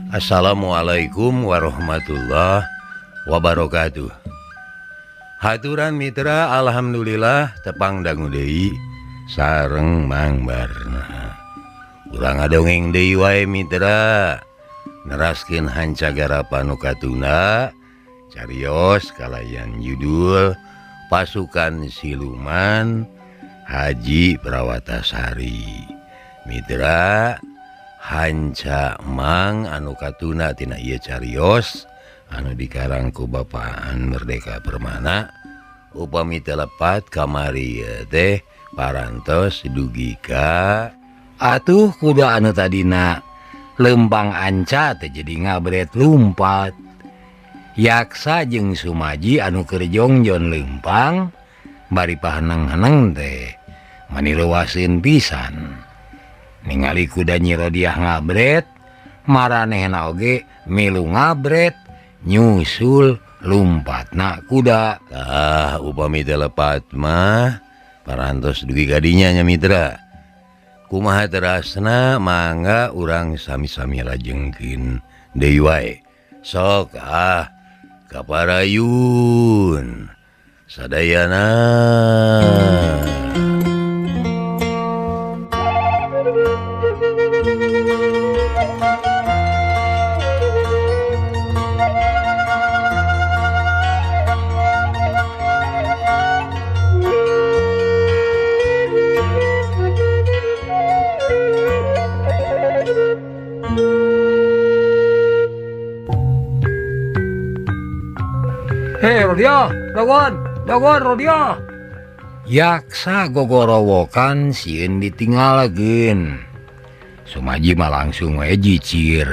Assalamualaikum warahmatullahi wabarakatuh. Haturan mitra, alhamdulillah tepang dangu deui sareng Mang Barna. Urang ngadongeng deui wae mitra, neraskeun hanca garapan nu katunda carios kalayan judul Pasukan Siluman Haji Prawatasari. Mitra, hanca Mang anu katuna tina ieu carios anu dikarang ku Bapaan Merdeka Permana upami teu lepat kamari teh parantos dugi ka atuh kuda anu tadina lempang anca teh jadi ngabret lumpat. Yaksa jeung Sumaji anu keur jongjon lempang bari paheneng-heneng teh mani leuwaseun pisan. Ningali kuda Nyi Rodiah ngabret, maranehna oge milu ngabret nyusul lumpatna kuda. Ah, upami teu lepat mah parantos dugi ka dinya nya mitra. Kumaha terasna mangga urang sami-sami lajengkeun deui wae. Sok ah kaparayun sadayana. Hei Rodia, dagoan, dagoan Rodia. Yaksa gogorowokan sieun ditinggalkeun. Sumaji mah langsung we jicir,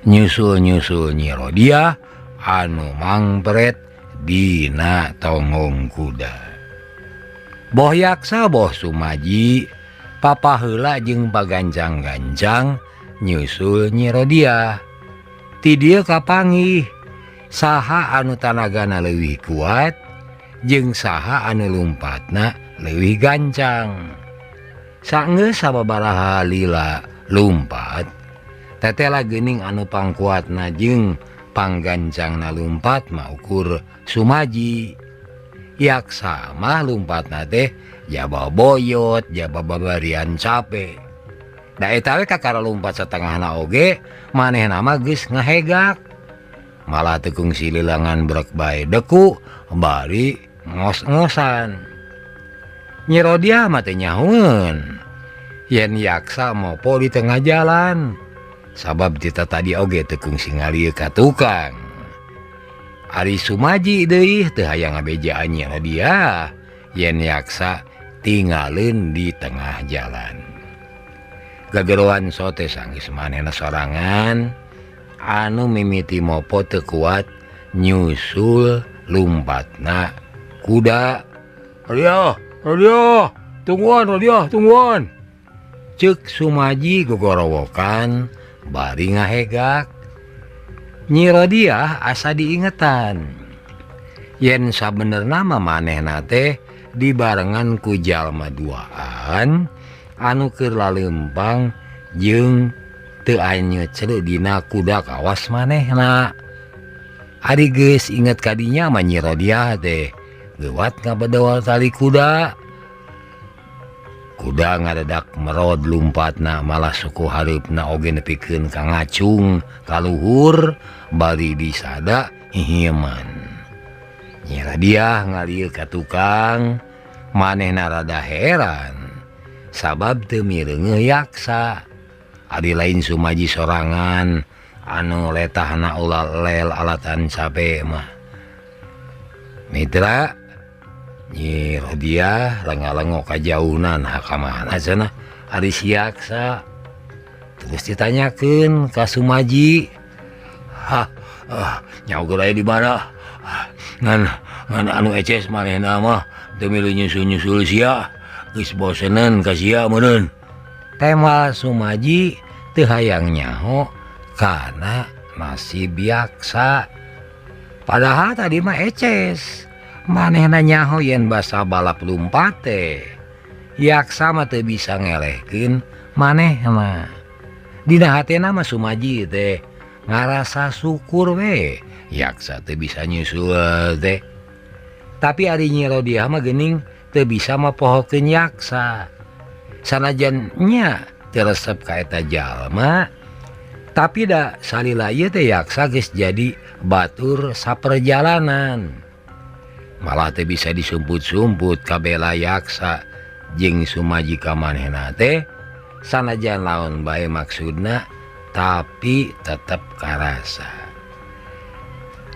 nyusul-nyusul Nyi Rodia anu mangpret dina tonggong kuda. Boh Yaksa boh Sumaji papaheula jeung pagancang-gancang nyusul Nyi Rodia. Ti dieu kapanggih saha anu tanagana leuwih kuat jeung saha anu lumpatna leuwih gancang. Sanggeus sababaraha lila lumpat, tetela geuning anu pangkuatna jeung panggancangna lumpat mah ukur Sumaji. Yaksa mah lumpatna teh jaba boyot, jaba babarian cape. Da eta we kakara lumpat satengahna oge manehna mah geus ngahegak. Malah teu kungsi lilangan brek bae deku bari ngos-ngosan. Nyi Rodiah mah teu nyahoeun yen Yaksa mopo di tengah jalan, sabab tita tadi oge teu kungsi ngalieu ka tukang. Ari Sumaji deui teu hayang ngabejaan Nyi Rodiah yen Yaksa tinggalin di tengah jalan. Gageroan sote sanggeus manehna sorangan anu mimiti mopo teu kuat nyusul lumpatna kuda. Rodia, Rodia, tungguan Rodia, tungguan. Ceuk Sumaji gogorowokan bari ngahegak. Nyi Rodiah asa diingetan yen sabenerna mah manehna teh dibarengan ku jalma duaan anu keur lalempang jeung teu aya cele dina kuda kawas manehna. Ari geus inget kadinya mah Nyi Rodiah teh lewat ngabedol tali kuda. Kuda ngadadak merod lumpatna malah suku hareupna oge nepikeun ka ngacung ka luhur bari disada hihieman. Nyi Rodiah ngalieu ka tukang, manehna rada heran sabab teu mireungeuh Yaksa. Ari lain Sumaji sorangan anu letahna ulah lel alatan cape mah. Mitra, Nyi Rodiah lenga-lengo kajaunan ka mana cenah ari si Yaksa. Terus ditanyakeun ka Sumaji. Hah, nyaho aya di mana? Ngan ngan anu eces manehna mah teu milu nyusul-nyusul sia. Geus bosenan ka sia meureun. Tema Sumaji teu hayang nyaho kana nasib Yaksa. Padahal tadi mah eces manehna nyaho yen basa balap lumpat teh Yaksa mah teu bisa ngelehkeun manehna. Dina hatena mah Sumaji teh Ngarasa syukur we yaksa teu bisa nyusul teh. Tapi ari Nyi Rodiah mah geuning teu bisa mapohokeun yaksa. Sanajan nya teu resep ka eta jalma, tapi da salila ieu teh yaksa geus jadi batur saperjalanan. Malah teu bisa disumput-sumput kabela yaksa jeung Sumaji ka manehna teh sanajan laon bae maksudna tapi tetep karasa.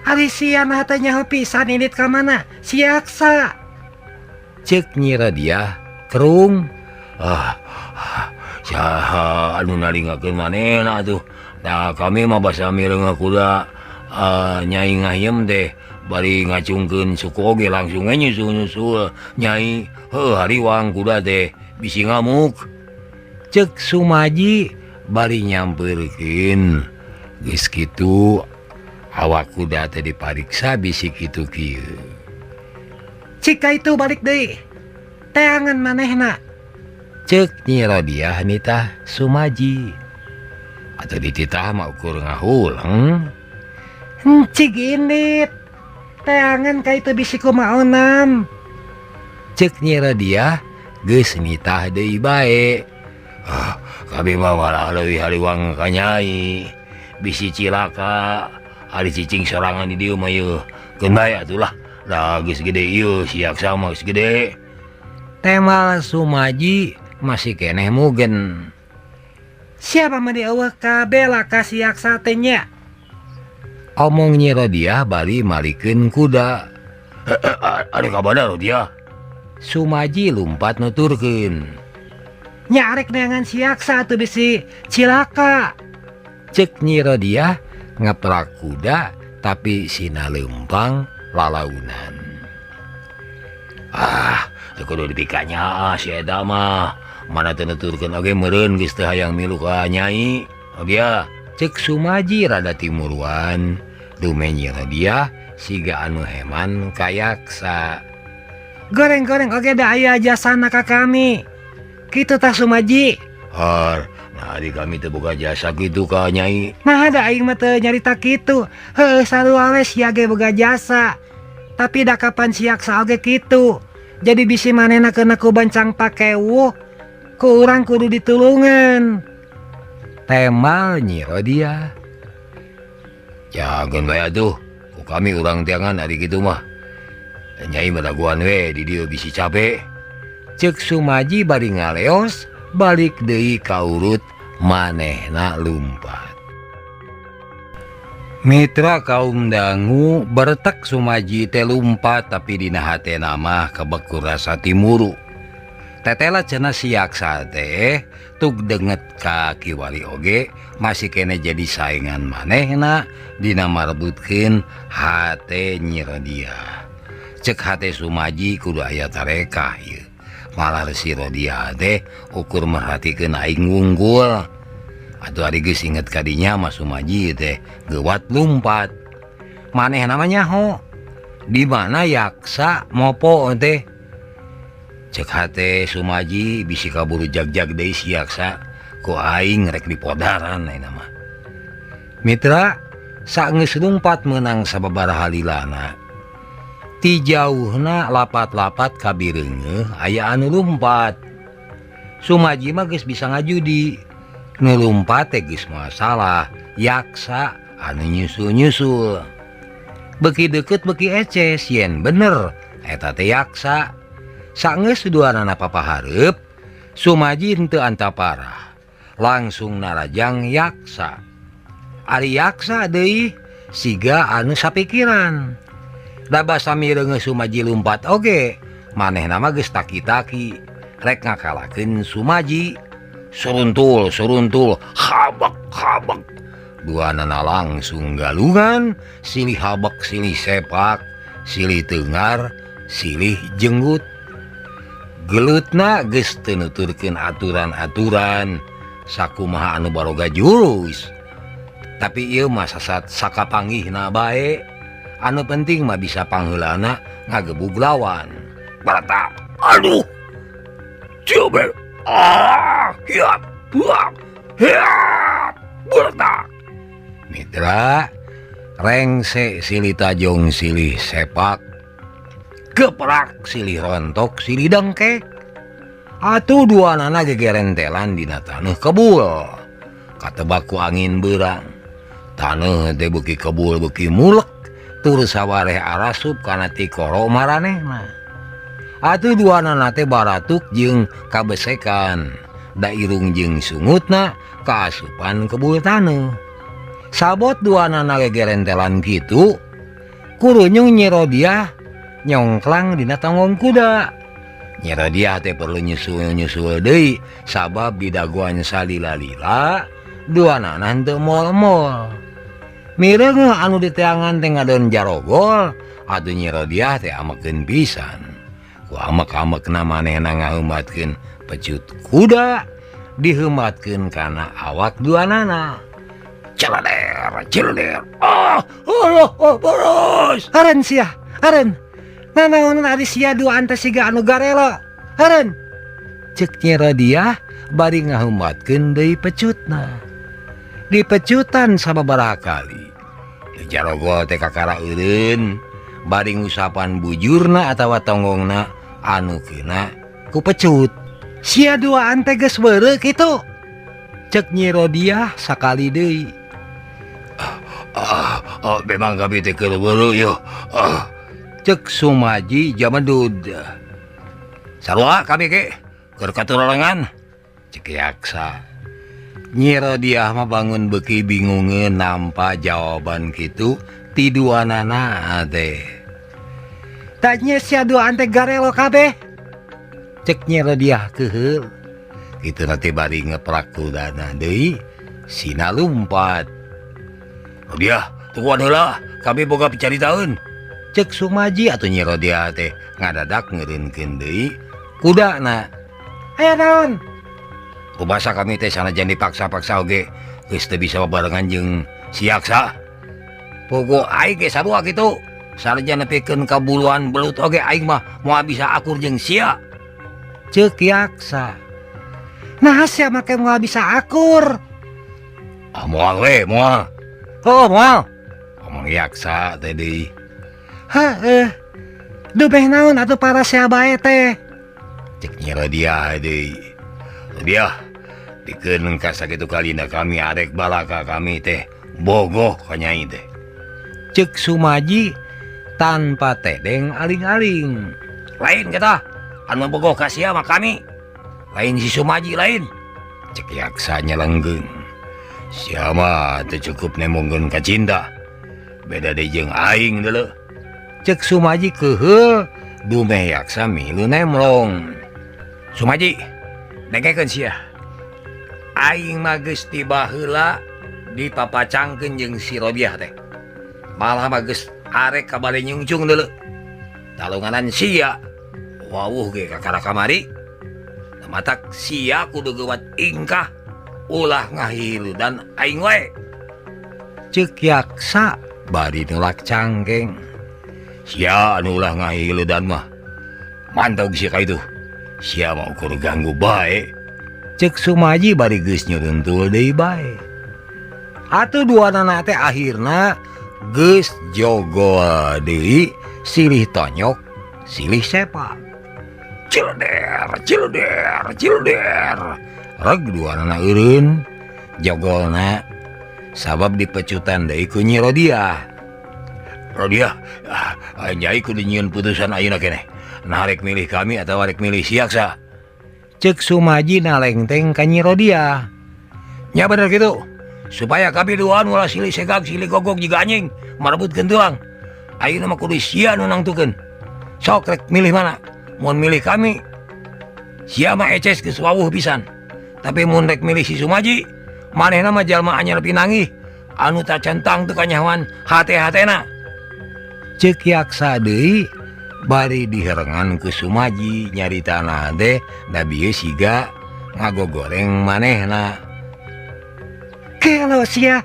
Ari sia nah teh nyaho pisan indit ka mana si yaksa. Ceuk Nyi Rodiah kerung. Ah, saha anu nalingakeun manehna atuh. Nah kami mah basa mireung kuda nyai ngahiem teh bari ngacungkeun suku oge langsung we nyusul-nyusul nyai heuh hariwang kuda teh bisi ngamuk. Ceuk Sumaji bari nyampeurkeun geus kitu awak kuda teh dipariksa bisi kitu kieu. Cik ka itu balik deui teangan manehna. Ceuk Nyi Rodiah nitah Sumaji. Atau dititah mah ukur ngahuleng. Cik indit teangan ka itu bisi kumaonam. Ceuk Nyi Rodiah geus nitah deui bae. Ah, kami mah malah leuwih hariwang ka nyai. Bisi cilaka ari cicing sorangan di dieu mah yeuh. Keun bae atulah. Da geus gede ieu si yaksa mah geus gede. Temal Sumaji masih keneh mugen. Siapa mah dieuweuh ka bela ka si yaksa teh nya? Omong Nyi Rodiah bari malikeun kuda. Ari ka mana Rodiah? Sumaji lumpat nuturkeun. Nya arek neangan si yaksa atuh bisi cilaka. Ceuk Nyi Rodiah ngeprak kuda tapi sina leumpang lalaunan. Ah, teu kudu dipikanya si eta mah. Mana teu nuturkeun oge meureun geus teu hayang milu ka nyai. Rodiah, ceuk Sumaji rada timuruan. Dume Nyi Rodiah siga anu heman ka yaksa. Goreng-goreng oge da aya jasana ka kami. Kitu tah Sumaji. Har, nah di kami teu boga jasa kitu ka nyai. Nah da aing mah teu nyarita kitu. Heuh sarua we sia ge boga jasa. Tapi da kapan si yaksa oge kitu. Jadi bisi manehna keuna ku bancang pakewuh. Ku urang kudu ditulungan. Temal Nyi Rodiah. Jagan bae atuh. Ku kami urang tiangan ari kitu mah. Nyai mah dagoan we di dieu bisi cape. Ceuk Sumaji bari ngaleos balik deui ka urut manehna lumpat. Mitra kaum dangu bertek Sumaji teh lumpat tapi dina hatena mah kebekur rasa timuru. Tetela cenah si yaksa teh tug denget ka kiwari oge masih kene jadi saingan manehna dina marebutkeun hate Nyi Rodiah. Ceuk hate Sumaji kudu aya tarekah ieu. Malah si Rodiah teh ukur merhatikeun aing wungkul. Atuh ari geus inget ka dinya mah Sumaji teh geuwat lumpat. Manehna mah nyaho di mana yaksa mopo teh. Ceuk hate Sumaji bisi kaburu jag-jag deui si yaksa ku aing rek dipodaran ayeuna mah. Mitra saenggeus lumpat meunang sababaraha lilana. Ti jauhna lapat-lapat kabireungeuh aya anu lumpat. Sumaji mah geus bisa ngajudi. Nu lumpat teh geus moal salah, yaksa anu nyusul-nyusul. Beuki deukeut beuki eces yen bener eta teh yaksa. Saenggeus duanana papahareup, Sumaji henteu antaparah. Langsung narajang yaksa. Ari yaksa deui siga anu sapikiran. Da basa mireungeuh Sumaji lumpat oge, manehna mah geus taki-taki rek ngakalakeun Sumaji. Suruntul, suruntul, habak, habak. Duanana langsung galungan, silih habak, silih sepak, silih tengar, silih jenggut. Gelutna geus teu nuturkeun aturan-aturan sakumaha anu baroga jurus. Tapi ieu mah sasat sakapanggihna bae. Anu penting mah bisa pangheulana ngagebug lawan. Baratap. Aduh. Coba. Ah, hiap, buak. Hiap, bertak. Mitra rengse silih tajong silih sepak keprak silih rontok silih dengkek. Atuh dua nana gegerentelan dina taneuh kebul. Katebak ku angin beurang. Taneuh teh beuki kebul beuki mulek tur sawareh arasup kana tikoro maranehna. Atuh dua nana teh baratuk jeung kabesekan. Da irung jeung sungutna kaasupan kebul taneuh. Sabot dua nana gegerentelan kitu, kurunyung Nyi Rodiah nyongklang dina tonggong kuda. Nyi Rodiah teh perlu nyusul-nyusul deui sabab didagoan salila-lila dua nana henteu mol-mol. Mireung anu diteangan teh ngadon jarogol, atuh Nyi Rodiah teh amekeun pisan. Ku amek-amekna manehna ngaheumatkeun pecut kuda diheumatkeun kana awak dua nana. Celeder, celeder. Ah, Allah, oh, boros. Heureun sia, heureun. Nanaonan ari sia duaan teh siga anu garelo. Heureun. Ceuk Nyi Rodiah bari ngaheumatkeun deui pecutna. Dipecutan sababaraha kali. Jarogol teh kakara eureun bari ngusapan bujurna atawa tonggongna anu keuna ku pecut. Sia duaan teh geus weureu kitu. Ceuk Nyi Rodiah sakali deui. Ah, memang kami teh keur weureu yeuh. Ah, ceuk Sumaji jamedud. Sarua kami ge keur katurorengan. Ceuk Yaksa. Nyi Rodiah mah bangun beuki bingungeun nampa jawaban kitu ti duanana teh. Tanya sia duaan teh garelo kabeh. Ceuk Nyi Rodiah keuheul. Kitu na teh bari ngeprak kudana deui sina lumpat. Rodiah, tungguan heula, kami boga picaritaeun. Ceuk Sumaji atuh Nyi Rodiah teh ngadadak ngeureunkeun deui kudana. Aya naon? Kubasa kami teh sanajan dipaksa-paksa oge geus teu bisa babarengan jeung si Yaksa. Pogo aing ge sarua kitu. Sanajan nepikeun ka buluan belut oge aing mah moal bisa akur jeung sia. Ceuk Yaksa. Nah sia make moal bisa akur. Ah moal we, moal. Oh moal. Ngomong Yaksa teh deui. Heeh. Duh beh naon atuh para sia bae teh. Ceuk Nyi Rodiah deui. Rodiah, pikeun ka sakitu kalina kami arek balaka kami teh bogoh ka nyai teh. Ceuk Sumaji tanpa tedeng aling-aling. Lain kita anu bogoh ka sia mah kami. Lain si Sumaji lain. Ceuk Yaksa nyelenggeng. Sia mah teu cukup nemongkeun ka cinta. Beda deui jeung aing deuleu. Ceuk Sumaji keuheul dumeh Yaksa milu nemlong. Sumaji, dengekeun sia. Aing mah geus ti baheula dipapacangkeun jeung si Rodiah teh. Malah mah geus arek ka bale nyungcung deuleu. Talunganan sia wawuh ge kakara kamari. Matak sia kudu geuwat ingkah ulah ngahilu dan aing wae. Ceuk Yaksa bari nolak cangkeng. Sia anu ulah ngahilu dan mah. Mantog sia ka itu. Sia mah ukur ganggu bae. Ceuk Sumaji bari geus nyuruntul deui bae. Atuh duanana teh akhirna geus jogol deui silih tonyok silih sepak. Cileder, cileder, cileder. Reg duanana eureun jogolna sabab dipecutan deui ku Nyi Rodiah. Rodiah, nyai kudu nyieun putusan ayeuna keneh. Nah rek milih kami atawa rek milih si Yaksa. Ceuk Sumaji nalengteng ka Nyi Rodiah. Nya bener kitu. Supaya kami duaan ulah silih segag silih gogog jiga anjing marebutkeun tulang. Ayeuna mah kudu sia nu nangtukeun. Sok rek milih mana? Mun milih kami sia mah eces geus wawuh pisan. Tapi mun rek milih si Sumaji, manehna mah jalma anyar pinanggih anu tacentang teu kanyahoan hate-hatena. Ceuk Yaksa deui bari diherengan ku Sumaji nyaritana teh da bieu siga ngagogoreng manehna. Gelo sia.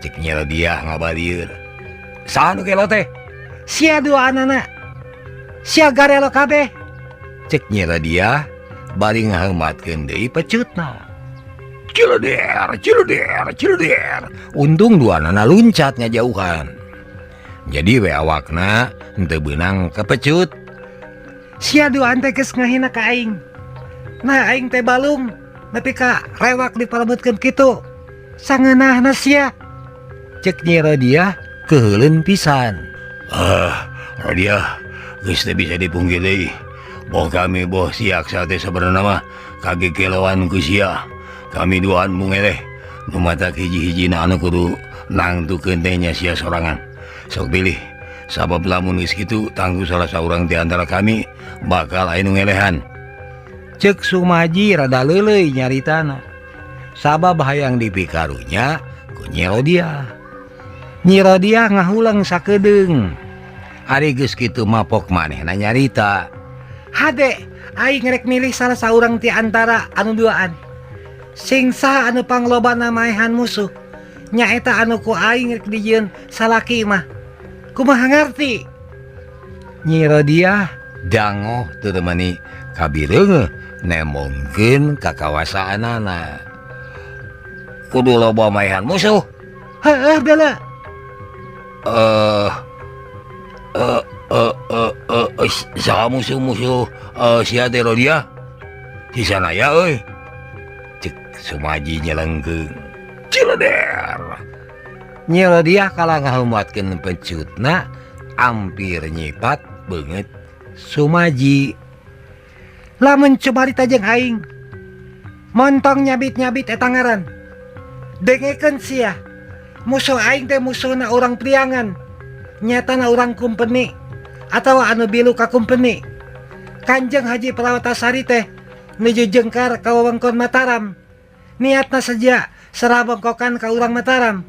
Cek Nyi Rodiah ngabalieur. Saha nu gelo teh? Sia duaanana. Sia garelo kabeh. Cek Nyi Rodiah bari ngaheumatkeun deui pecutna. Cileder cileder cileder untung duanana luncat ngajauhan jadi we awakna henteu beunang kepecut. Sia duaan teh geus ngahina ka aing. Nah aing teh balung nepi ka rewak diparebutkeun kitu. Sangeunahna sia. Cek Nyi Rodiah keuheuleun pisan. Ah, Rodiah geus teu bisa dipungkir deui. Boh kami boh si Yaksa teh sabenerna mah kagegeloan ku sia. Kami duaan mung eleh nu matak hiji-hijina anu kudu nangtukeun teh nya sia sorangan. Sok pilih sabab lamun geus kitu tangtu salah saurang di antara kami bakal aya nu ngelehan. Cek Sumaji rada leuleuy nyaritana. Sabab hayang dipikarunya ku Nyi Rodiah. Nyi Rodiah ngahulang sakedeung. Ari geus kitu mapok manehna nyarita. Hade, aing rek milih salah saurang ti antara anu duaan. Sing saha anu panglobana maehan musuh. Nyaeta anu ku aing rek dijieun salaki mah. Kumaha ngarti? Nyi Rodiah dangoh teu meuni kabireungeuh nemongkeun kakawasaanana. Kudu loba maehan musuh. Heueuh bela. Saha musuh-musuh sia teh Rodiah? Sisa naya euy. Cek Sumaji nyelengkeung. Cileder. Nyi Rodiah kala ngahumatkeun pecutna ampir nyipat beungeut Sumaji. Lamun cumarita jeung aing montong nyabit-nyabit eta ngaran. Dengekeun sia. Musuh aing teh musuhna urang Priangan. Nyatana urang kumpeni atawa anu bilu ka kumpeni. Kanjeng Haji Prawatasari teh nuju jengkar ka wewengkon Mataram. Niatna saja serabongkokan ka urang Mataram.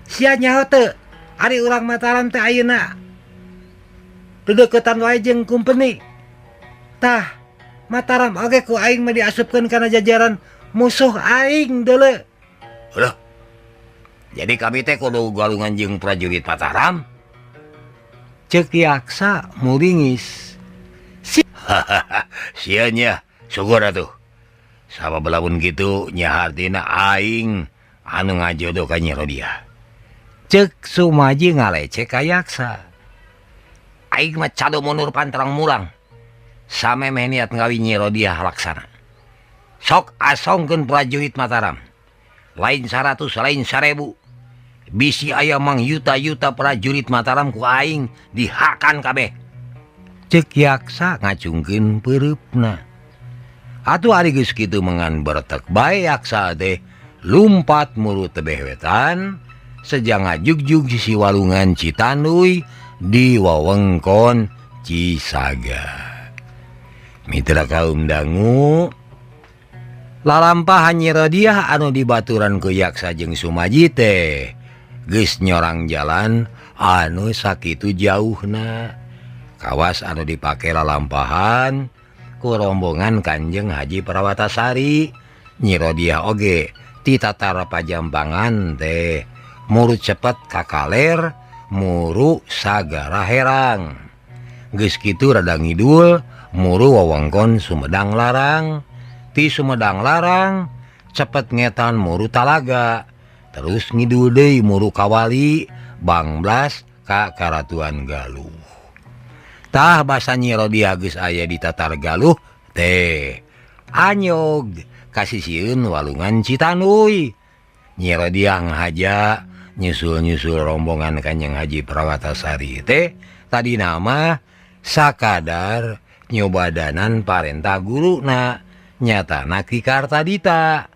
Sia nyaho teu ari urang Mataram teh ayeuna dedeukeutan wae jeung kumpeni. Tah Mataram oge ku aing mah diasupkeun kana jajaran musuh aing deuleu. Aduh. Jadi kami teh kudu galungan jeung prajurit Mataram. Cek Yaksa muringis. Sieun nya, syukur atuh. Sabab lamun kitu nya hartina aing anu ngajodoh ka Nyi Rodiah. Cek Sumaji ngaleceh ka Yaksa. Aing mah cado mundur pantrang mulang. Samemeh niat ngawin Nyi Rodiah laksana. Sok asongkeun prajurit Mataram. Lain 100, lain 1000. Bisi aya mang yuta-yuta prajurit Mataram ku aing dihakan kabeh. Cek Yaksa ngacungkeun peureupna. Atuh ari geus kitu mengan bertek bae Yaksa teh lumpat muru tebeh wetan sejang ngajugjug sisi walungan Citanduy di wewengkon Cisaga. Mitra kaum dangu lalampahan Nyi Rodiah anu dibaturan ku Yaksa jeung Sumaji teh geus nyorang jalan anu sakitu jauhna. Kawas anu dipake lalampahan ku rombongan Kanjeng Haji Prawatasari. Nyi Rodiah oge ti tatar pajambangan teh muru cepet ka kaler muru sagara herang. Geus kitu rada ngidul muru wewengkon Sumedang Larang. Ti Sumedang Larang cepet ngetan muru Talaga. Terus ngidul deui muru Kawali Bangblas ka Karatuan Galuh. Tah basa Nyi Rodiah geus aya di Tatar Galuh teh anyog kasisieun walungan Citanduy. Nyi Rodiah ngahaja nyusul-nyusul rombongan Kanjeng Haji Prawatasari teh tadina mah sakadar nyobadanan parentah guruna nyatana Ki Kartadita.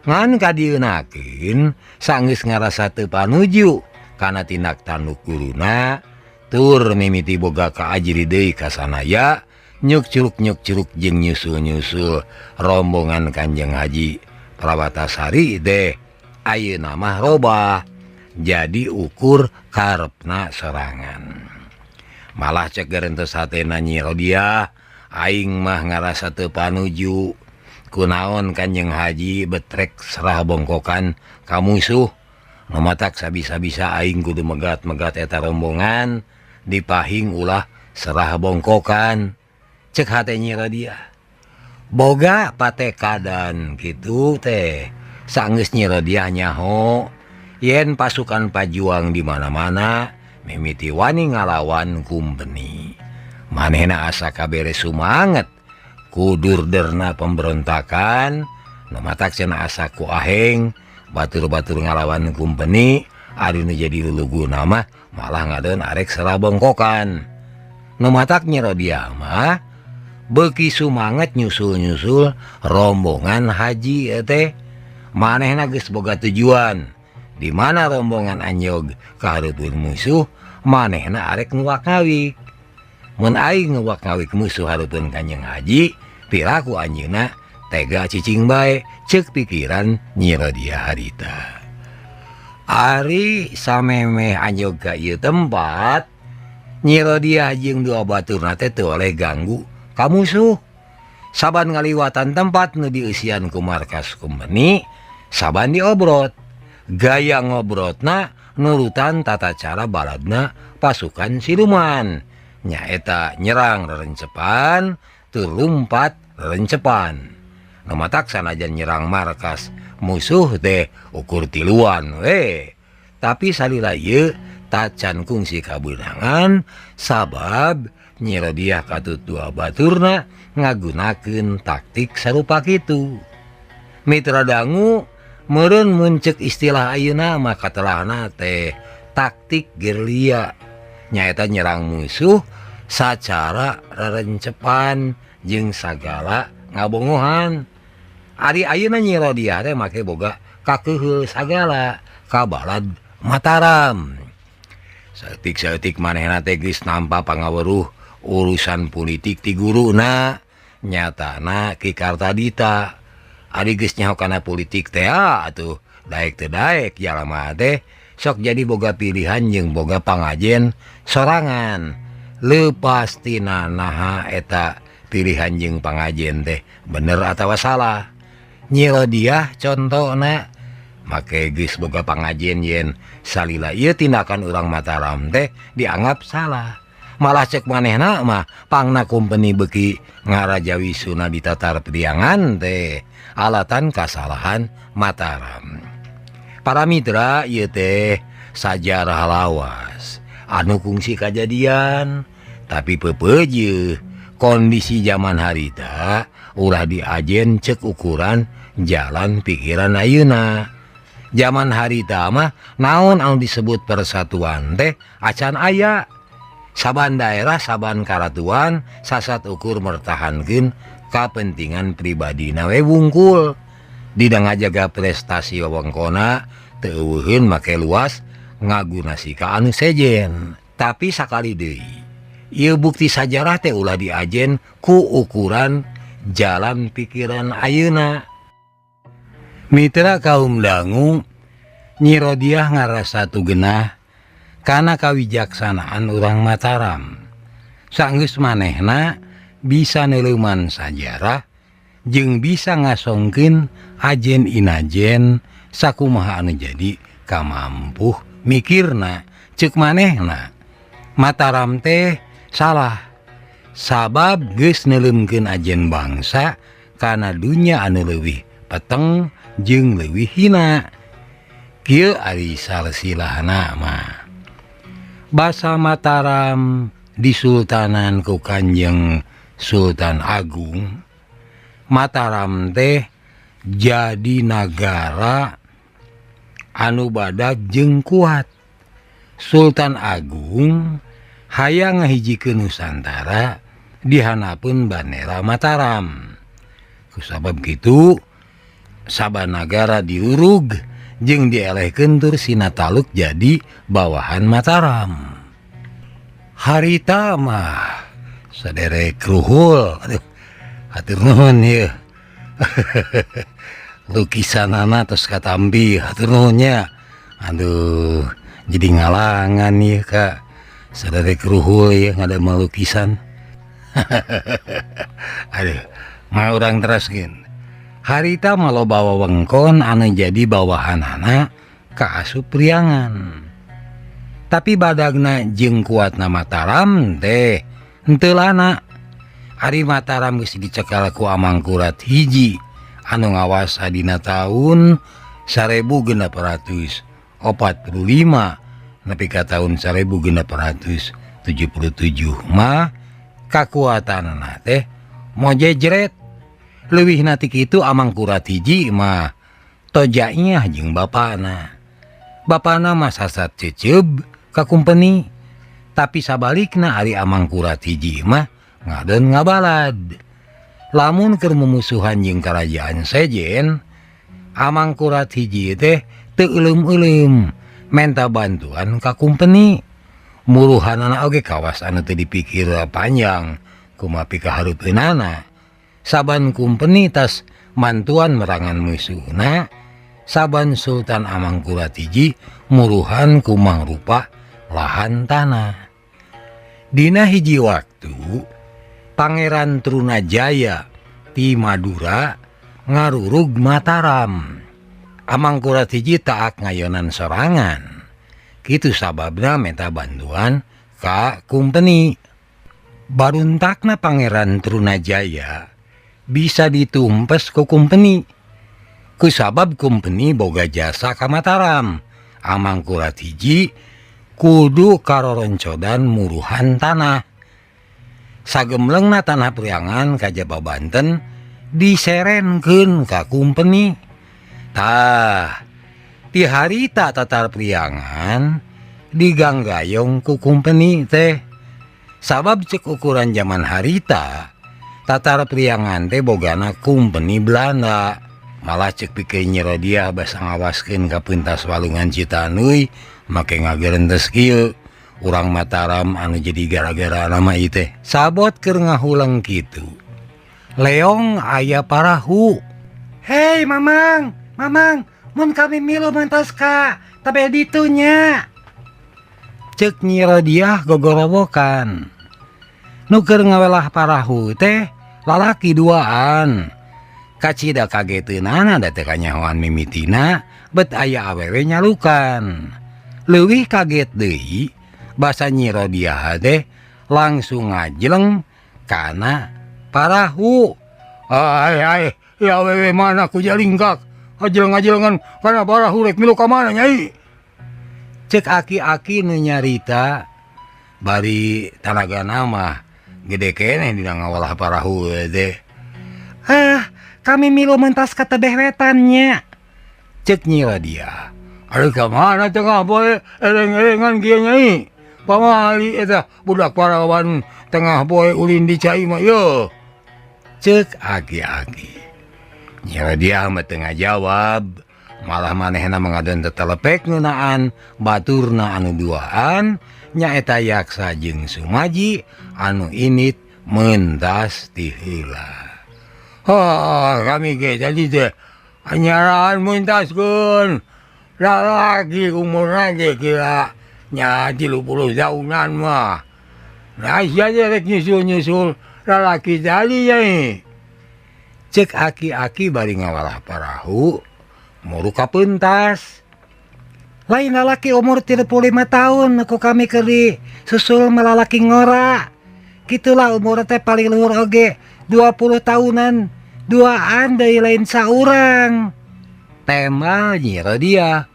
Ngan kadieunakeun sanggeus ngarasa teu panuju kana tindak tanduk guruna tur mimiti boga kaajri deui ka sanaya nyuk curuk-nyuk curuk jeung nyusul-nyusul rombongan Kanjeng Haji Prawatasari teh ayeuna mah robah jadi ukur karepna sorangan. Malah cek gerentes hatena Nyi Rodiah aing mah ngarasa teu panuju kunaon Kanjeng Haji betrek serah bongkokan ka musuh nu matak sabisa-bisa aing kudu megat-megat eta rombongan dipahing ulah serah bongkokan. Cek hate Nyi Rodiah Boga patekadan kitu teh sanggeus Nyi Rodiah nyaho yen pasukan pajuang di mana-mana mimiti wani ngalawan kumpeni. Manehna asa kabere sumanget ku durderna pemberontakan nu matak cenah asa ku aheng batur-batur ngalawan kumpeni ari nu jadi luluguna mah malah ngadeun arek sarabongkokan. Nu matak Nyi Rodiah mah beuki sumanget nyusul-nyusul rombongan haji teh. Manehna geus boga tujuan di mana rombongan anjog ka hareupeun musuh, manehna arek nguwak-ngawik. Mun aing nguwak-ngawik musuh hareupeun Kanjeng Haji, piraku anjeunna tega cicing bae ceuk pikiran Nyi Rodiah harita. Ari samemeh anjog ka ieu tempat, Nyi Rodiah jeung dua baturna teh teu oleh ganggu ka musuh. Saban ngaliwatan tempat nu dieusian ku markas kumpeni, saban diobrot. Gaya ngobrotna nurutan tata cara baladna pasukan siluman, nyaeta nyerang rerencepan tur lumpat rerencepan. Nu matak sanajan nyerang markas musuh teh ukur tiluan we, tapi salila ieu tacan kungsi kabeunangan sabab Nyi Rodiah katut dua baturna ngagunakeun taktik sarupa kitu. Mitra dangu meureun mun ceuk istilah ayeuna mah katelahna teh taktik gerilya, nyaeta nyerang musuh sacara rerencepan jeung sagala ngabongohan. Ari ayeuna Nyi Rodiah teh make boga kakeuheul sagala ka balad Mataram. Saeutik-saeutik manehna teh geus nampa pangaweruh urusan politik ti guruna, nyatana Ki Kartadita. Ari geus nyaho kana politik teh atuh daek teu daek jalma teh sok jadi boga pilihan jeung boga pangajen sorangan. Leupas tina naha eta pilihan jeung pangajen teh bener atawa salah. Nyi Rodiah contona make geus boga pangajen yen salila ieu tindakan urang Mataram teh dianggap salah. Malah cek manehna mah pangna kumpeni beuki ngarajawi suna di tatar priangan teh alatan kasalahan Mataram. Para mitra ieu teh sajarah lawas anu kungsi kajadian, tapi peupeujeuh kondisi zaman harita ulah diajen cek ukuran jalan pikiran ayeuna. Zaman harita mah naon anu disebut persatuan teh acan aya. Saban daerah saban karatuan sasat ukur mertahankeun kapentingan pribadina we wungkul. Dina ngajaga prestasi wewengkona teu euweuheun make luas ngagunasi ka anu sejen. Tapi sakali deui ieu bukti sajarah teh ulah diajen ku ukuran jalan pikiran ayeuna. Mitra kaum dangu, Nyi Rodiah ngarasa tugenah kana kawijaksanaan urang Mataram. Sanggeus manehna bisa neuleuman sajarah jeung bisa ngasongkeun ajen inajen sakumaha anu jadi kamampuh mikirna. Ceuk manehna Mataram teh salah sabab geus neuleumkeun ajen bangsa kana dunya anu leuwih peteng jeung leuwih hina. Kieu ari salsilahna mah basa Mataram disultanan ku Kanjeng Sultan Agung, Mataram teh jadi nagara anu badag jeung kuat. Sultan Agung hayang ngahijikeun Nusantara dihanapeun bandera Mataram. Kusabab kitu saban nagara diurug jeung dielehkeun tur sinataluk jadi bawahan Mataram. Harita mah saderek Ruhul, aduh hatur nuhun ieu. Lukisanana tos katambi, hatur nuhun nya. Aduh, jadi ngalangan ieu ka saderek Ruhul ieu ngadamel lukisan. Aduh, mah urang teraskeun. Harita mah loba wewengkon anu jadi bawahanana ka asup Priangan. Tapi badagna jeung kuatna Mataram teh henteu lana. Ari Mataram geus dicekal ku Amangkurat hiji anu ngawasa dina taun 1645 nepi ka taun 1677 mah kakuatanana teh mojejret. Leuwihna ti kitu Amangkurat hiji mah tojaiah jeung bapana. Bapana mah sasat ceceub ka kumpeni, tapi sabalikna ari Amangkurat hiji mah ngadon ngabalad. Lamun keur mumusuhan jeung karajaan sejen, Amangkurat hiji teh teu euleum-euleum menta bantuan ka kumpeni. Muruhanana oge kawas anu teu dipikir panjang kumaha pikahareupeunana. Saban kumpeni tas mantuan merangan musuhna, saban Sultan Amangkurat hiji muruhan ku mangrupa lahan tanah. Dina hiji waktu Pangeran Trunajaya ti Madura ngarurug Mataram. Amangkurat hiji taak ngayonan sorangan. Kitu sababna menta bantuan ka kumpeni. Baruntakna Pangeran Trunajaya bisa ditumpes ku kumpeni. Kusabab kumpeni boga jasa ka Mataram. Amangkurat hiji kudu karoroncodan muruhan tanah. Sagemlengna tanah Priangan kajaba Banten diserenkeun ka kumpeni. Tah, ti harita Tatar Priangan diganggayong ku kumpeni teh. Sabab cek ukuran zaman harita, Tatar Priangan teh bogana kumpeni Belanda. Malah cek pikir Nyi Rodiah basa ngawaskeun ka pentas walungan Citanduy make ngagerentes kieu. Urang Mataram anu jadi gara-gara nama ieu teh. Sabot keur ngahuleng kitu. Leong aya parahu. Hei Mamang, Mamang, mun kami milu mentas ka tabe ditunya. Cek Nyi Rodiah gogorowokan. Nu keur ngawelah parahu teh lalaki duaan. Kacida kageteunana da teh kanyahoan mimitina bet aya awewe nyalukan. Leuwih kaget deui basa Nyi Rodiah teh langsung ngajleng kana parahu. Ai ai, ya awewe mana ku jalingkak. Ajeleng-ajelengan kana parahu rek milu ka mana nyai? Cek aki-aki nu nyarita bari tanagana mah gede keneh dina ngawalah parahu teh. Ah, kami milu mentas ka tebeh wetannya. Cek Nyi Rodiah. Ari ka mana tengah poe eleng-elengan kieu nyai? Pamali eta budak parawan tengah poe ulin di cai mah yeuh. Cek aki-aki. Nyi Rodiah mah teu ngajawab, malah manehna mengadon tetelepek ngeunaan baturna anu duaan nyaeta Yaksa jeung Sumaji anu init mentas ti heula. Ha, kami ge tadi teh anyaraan mentaskeun. Lalaki umurna ge kira nya 30 tahunan mah. Nah, sia teh rek nyusul-nyusul lalaki tadi nyai. Cek aki-aki bari ngawalah parahu muru ka pentas. Lain lalaki umur 35 tahun ku kami keur disusul malalaki ngora. Kitulah umur teh paling luhur oge 20 tahunan, duaan deui lain saurang. Tema Nyi Rodiah.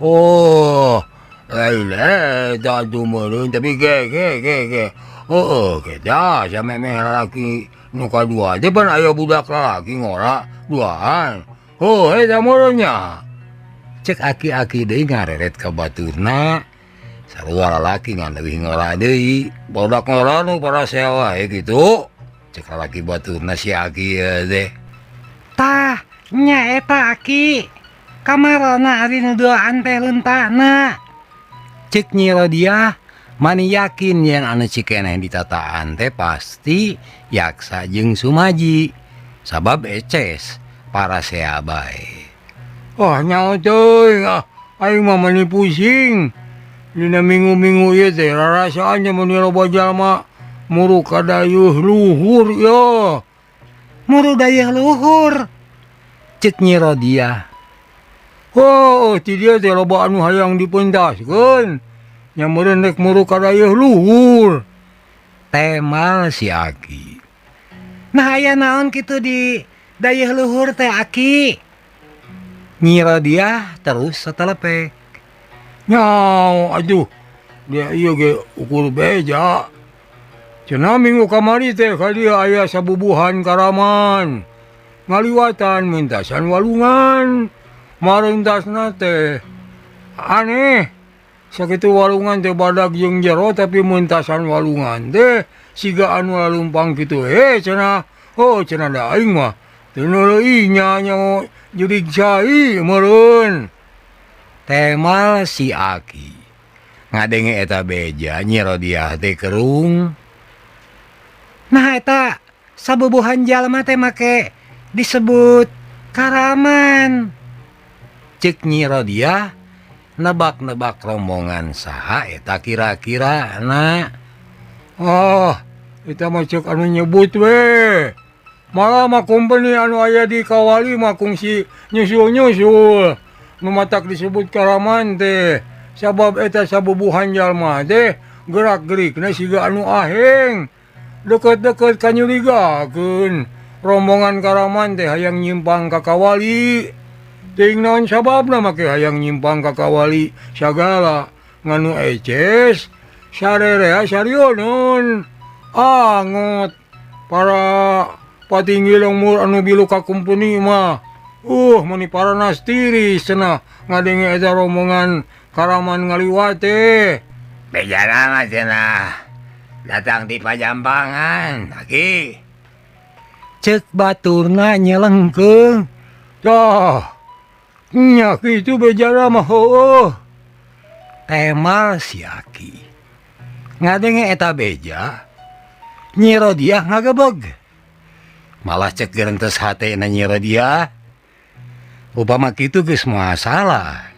Oh, lain eta atuh meureun tapi ge ge ge ge. Heueuh kita samemeh lalaki nu kadua teh pan aya budak lalaki ngora duaan. Heuh eta meureun nya. Cek aki-aki deui ngareret ka baturna. Sarua lalaki ngan leuwih ngora deui. Budak ngora nu parasea wae kitu. Cek lalaki baturna si aki teh. Tah, nya eta aki. Kamarana ari nu duaan teh leuntana. Cek Nyi Rodiah mani yakin yen anu cikeneh ditataan teh pasti Yaksa jeung Sumaji. Sabab eces parasea bae. Wah nyaho teuing ah, aing mah meuni pusing. Dina minggu-minggu ieu teh rarasaan meuni loba jalma muru ka dayeuh luhur ieu. Muru dayeuh luhur. Cek Nyi Rodiah. Oh, ti dieu teh loba anu hayang dipentaskeun. Nya meureun rek muru ka dayeuh luhur. Temal si aki. Nah aya naon kitu di dayeuh luhur teh Aki? Nyi Rodiah terus satelepek. Nyaw aduh dia ieu ge ukur beja. Cenah minggu kamari teh ka dieu aya sabubuhan karaman. Ngaliwatan mintasan walungan. Marentasna teh aneh. Sakitu walungan teh badag jeung jero tapi mentasan walungan teh siga anu lalumpang kitu he cenah. Oh cenah da aing mah teu neuleuih nya nya jurig cai meureun. Temal si Aki. Ngadenge eta beja Nyi Rodiah teh kerung. Nah eta sabubuhan jalma teh make disebut karaman. Cek Nyi Rodiah nebak-nebak rombongan saha eta kira-kira na. Ah, eta mah cek anu nyebut we. Malah mah company anu aya di Kawali mah kungsi nyusul-nyusul. Nu matak disebut karaman teh. Sabab eta sabubuhan jalma teh gerak-gerikna siga anu aheng. Deket-deket kanyurigakeun. Rombongan karaman teh hayang nyimpang ka Kawali. Teuing naon sababna make hayang nyimpang ka Kawali sagala nganu eces sarerea sarionon. Angot para patinggi lembur anu bilu ka kumpeni mah. Meni paranas tiris cenah ngadenge eta rombongan karaman ngaliwat teh. Bejana mah cenah datang di Pajampangan, Aki. Cek baturna nyelengkeung. Tah, nya kitu bejana mah heueuh. Temal si Aki. Ngadenge eta beja, Nyi Rodiah ngagebeg. Malah cek gerentes hatena Nyi Rodiah. Upama kitu geus moal salah.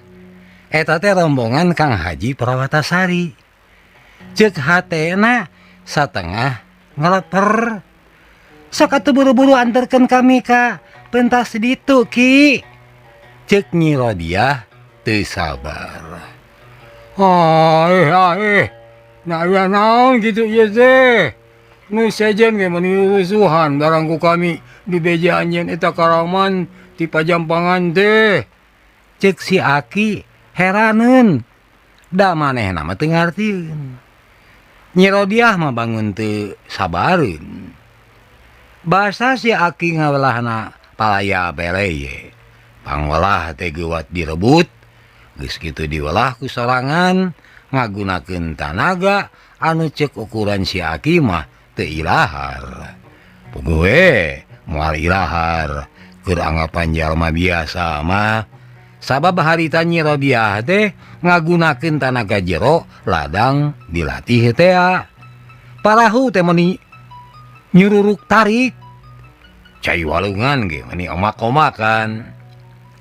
Eta teh rombongan Kang Haji Prawatasari. Cek hatena satengah ngeleper. Sok atuh buru-buru anterkeun kami ka pentas ditu Ki. Cek Nyi Rodiah teu sabar. Ah. Nah aya naon kitu ieu teh? Nu sejen ge meuni rusuhan barang ku kami di beja anjeun eta karaman ti Pajampangan teh. Cek si Aki heraneun. Da manehna mah teu ngartieun. Nyi Rodiah mah bangun teu sabareun. Basa si Aki ngawelahna palaya beleye. Pangwelah teh geuwat direbut, geus kitu diwelah ku sorangan ngagunakeun tanaga anu cek ukuran si Aki mah teu ilahar. Puguh we moal ilahar keur anggapan jalma biasa mah. Sabab harita Nyi Rodiah teh ngagunakeun tanaga jero ladang dilatih tea. Parahu teh meuni nyururuk tarik. Cai walungan ge meuni omak-omakan.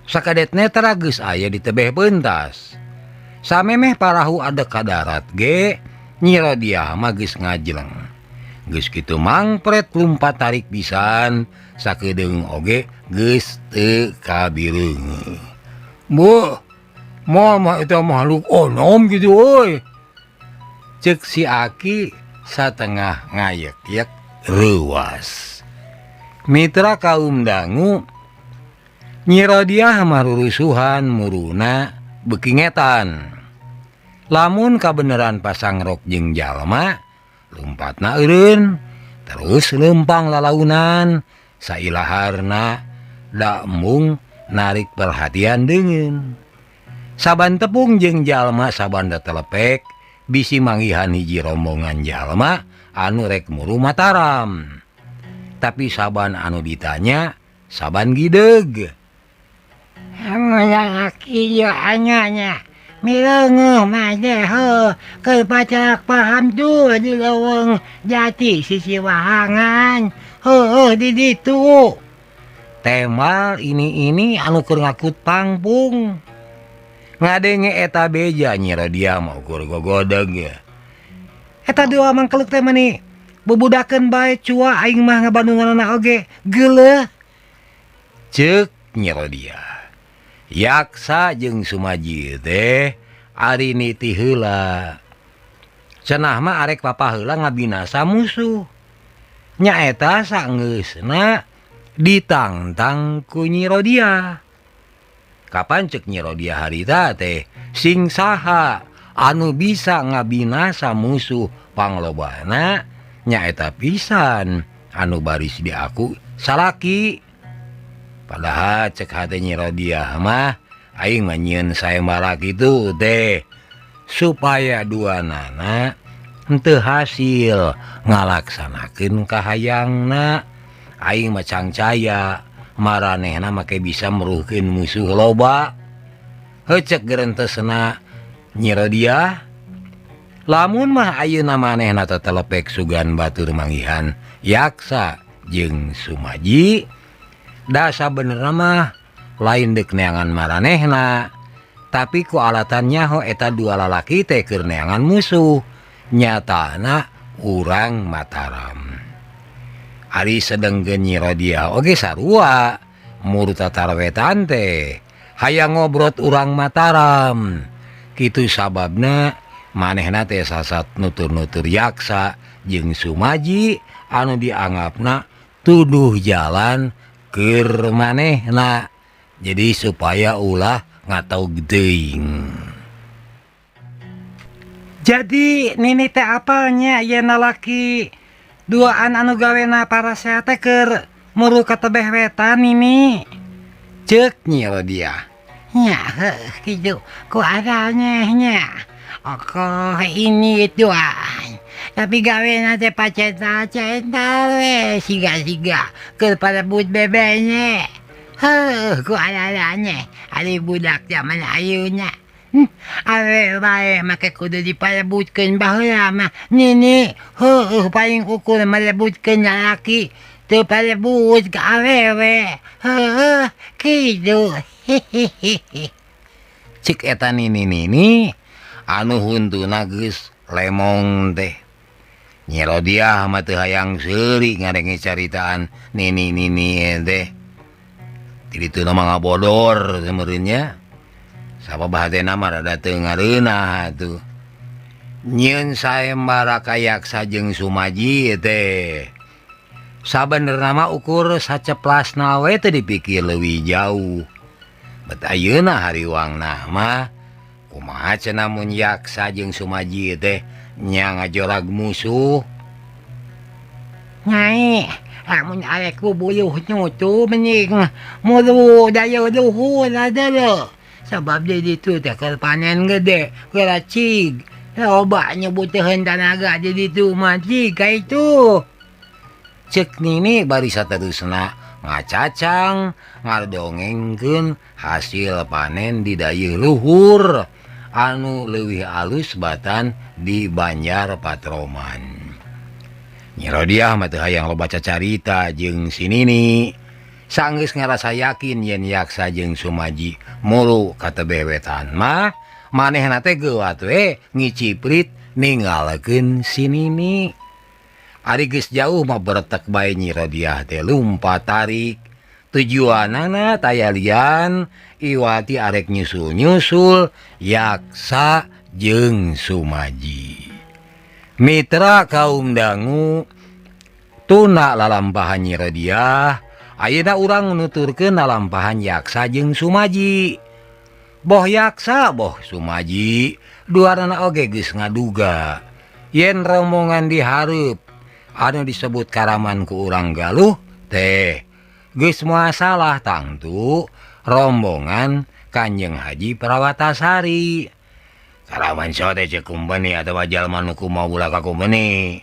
Sakadetne tera geus aya di tebeh pentas. Samemeh parahu adek ka darat ge Nyi Rodiah mah geus ngajleng. Geus kitu mangpret lumpat tarik pisan sakedeung oge geus teu kabireuneuh. Beuh, moal mah eta makhluk onom kitu euy. Cek si Aki satengah ngayek-yek reuwas. Mitra kaum dangu Nyi Rodiah mah rurusuhan muruna beuki ngetan. Lamun kabeneran pasangrok jeung jalma lumpatna eureun terus leumpang lalaunan sailaharna da embung narik perhatian deungeun. Saban tepung jeung jalma saban telepek bisi manggihan hiji rombongan jalma anu rek muru Mataram. Tapi saban anu ditanya saban gideug. Aki nya mileungeuh mah teh heuh keur pacarak paham tuh di leuweung jati sisi wahangan heueuh di ditu. Temal ini anu keur ngakut pangpung. Ngadenge eta beja Nyi Rodiah mah ukur gogodeg ya. Eta dua mangkeluk teh mani bubudakeun bae cua aing mah ngabandunganna oge geuleuh. Ceuk Nyi Rodiah. Yaksa jeung Sumaji teh ari niti heula. Cenah mah arek papa heula ngabinasa musuh. Nyaeta sanggeusna ditangtang ku Nyi Rodiah. Kapan cek Nyi Rodiah harita teh sing saha anu bisa ngabinasa musuh panglobana nyaeta pisan anu baris diaku salaki. Padahal cek hate Nyi Rodiah mah aing mah nyieun sayembara kitu teh supaya dua nana henteu hasil ngalaksanakeun kahayangna. Aing mah cangcaya maranehna make bisa meruhkeun musuh loba. Heuh cek gerentesna Nyi Rodiah, lamun mah ayeuna manehna tetelepek sugan batur manggihan Yaksa jeung Sumaji, da sabenerna mah lain deuk neangan maranehna, tapi ku alatan nyaho eta dua lalaki teh keur neangan musuh nyatana urang Mataram. Ari sedengkeun Nyi Rodiah oge sarua murta tarwetan teh hayang ngobrot urang Mataram. Kitu sababna manehna teh sasat nutur-nutur Yaksa jeung Sumaji anu dianggapna tuduh jalan keur manehna, jadi supaya ulah ngataug teuing. Jadi nini teh apalnya yen lalaki duaan anu gawena parasea teh keur muru ka tebeh wetan nini. Ceuk Nyi Rodiah. Nya heuh kitu ku asalnya nya. Okoh ini duaan. Tapi gawena teh pacental-cental we siga-siga keur parebut bebenya. Heuh ku alalanya ari budak zaman ayeuna. Awe bae make kudu diparebutkeun baheula mah nini heueuh paling ukur merebutkeun lalaki teu parebut ka awewe. Heueuh kitu. Hihihi. Cik eta nini-nini anu huntuna geus lemong teh. Nyi Rodiah mah teu hayang seuri ngadenge caritaan nini-nini teh. Ti dituna mah ngabodor meureun nya. Sabab hatena mah rada teu ngareunah atuh. Nyieun saembara ka Yaksa jeung Sumaji teh. Sabenerna mah ukur saceplasna we teu dipikir leuwih jauh. Bet ayeuna hariwangna mah kumaha cenah mun Yaksa jeung Sumaji teh nya ngajorag musuh. Nyai, lamun arek bubuyuh nyutu mending muru daya luhur adalah. Sabab di ditu teh keur panen gede, keur cig. Loba nyebuteun tanaga di ditu mah cig ka itu. Cek nini bari saterusna ngacacang ngadongengkeun hasil panen di dayeuh luhur anu leuwih alus batan di Banjar Patroman. Nyi Rodiah mah teu hayang loba cacarita jeung si Nini. Sanggeus ngarasa yakin yen Yaksa jeung Sumaji muru ka tebeh wetan mah manehna teh geuwat we ngiciprit ninggalkeun si Nini. Ari geus jauh mah beretek bae Nyi Rodiah teh lumpat tarik. Tujuanana taya lian iwati arek nyusul-nyusul Yaksa jeung Sumaji. Mitra kaum dangu tuna lalampahan Nyi Rodiah, ayeuna urang nuturkeun lalampahan Yaksa jeung Sumaji. Boh Yaksa boh Sumaji duanana oge geus ngaduga yen rombongan dihareup anu disebut karaman ku urang Galuh teh geus moal salah tangtu rombongan Kanjeng Haji Prawatasari. Karaman so teh ceuk kumpeni atawa jalma nu kumaha ulah ka kumpeni.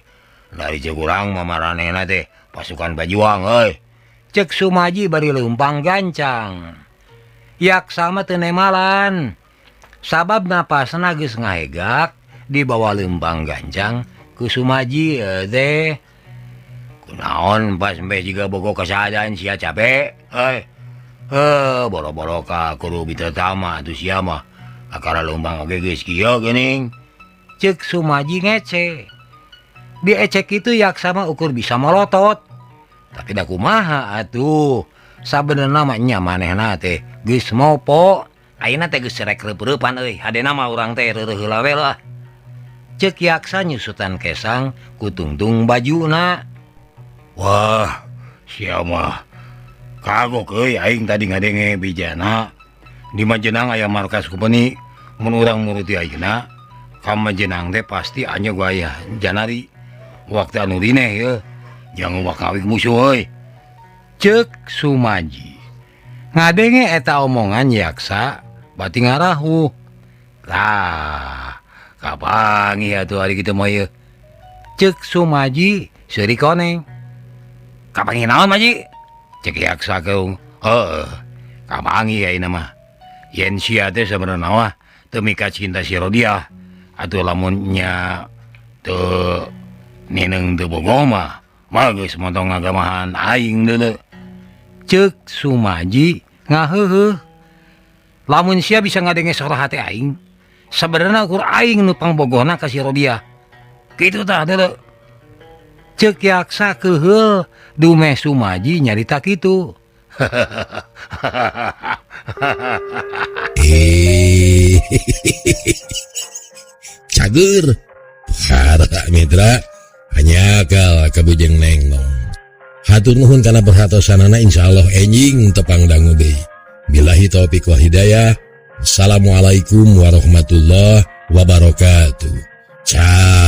Dari ceuk urang mah maranehna teh pasukan pajuang euy. Ceuk Sumaji bari leumpang gancang. Yaksa mah teu nemalan. Sabab napasna geus ngahegak dibawa leumpang gancang ku Sumaji teh. Kunaon pas embe jiga bogo kasadaan sia capek euy. Heuh boro-boro ka kudu bitertama atuh sia mah. Akara leumpang oge geus kieu geuning. Ceuk Sumaji ngece. Diecek kitu Yaksa mah ukur bisa molotot. Tapi da kumaha atuh. Sabenerna mah nya manehna teh geus mopo. Ayeuna teh geus rek reup-reupan euy. Hadena mah urang teh reureuh heula we lah. Ceuk Yaksa nyusutan kesang ku tungtung bajuna. Wah sia mah kagok euy aing tadi ngadenge bijana di Majenang aya markas company mun urang nuruti ayeuna ka Majenang teh pasti anya gua aya Janari waktu anu rineh ye jangan wakawik musuh euy. Cek Sumaji ngadenge eta omongan Yaksa bati ngarahu. Tah kapanggih atuh ari kitu mah ieu. Cek Sumaji seuri koneng. Kapanggih naon Maji? Cek Yaksa keung. Heuh, kapanggih ayeuna mah. Yen sia teh sabenerna mah teu mika cinta si Rodiah atuh lamun nya teu nineung teu bogoh mah mah geus montong ngagamahan aing deuleu. Cek Sumaji ngaheuheuh. Lamun sia bisa ngadenge sora hate aing, sabenerna ukur aing nu pangbogohna ka si Rodiah. Kitu tah deuleu. Cek Yaksa keuheul dumeh Sumaji nyarita kitu. Cager para mitra hanyakal kabujeng nengnong. Hatur nuhun kana perhatosanana, insyaallah enjing tepang dangu deui. Billahi taufik wal hidayah. Assalamualaikum warahmatullahi wabarakatuh. Cager.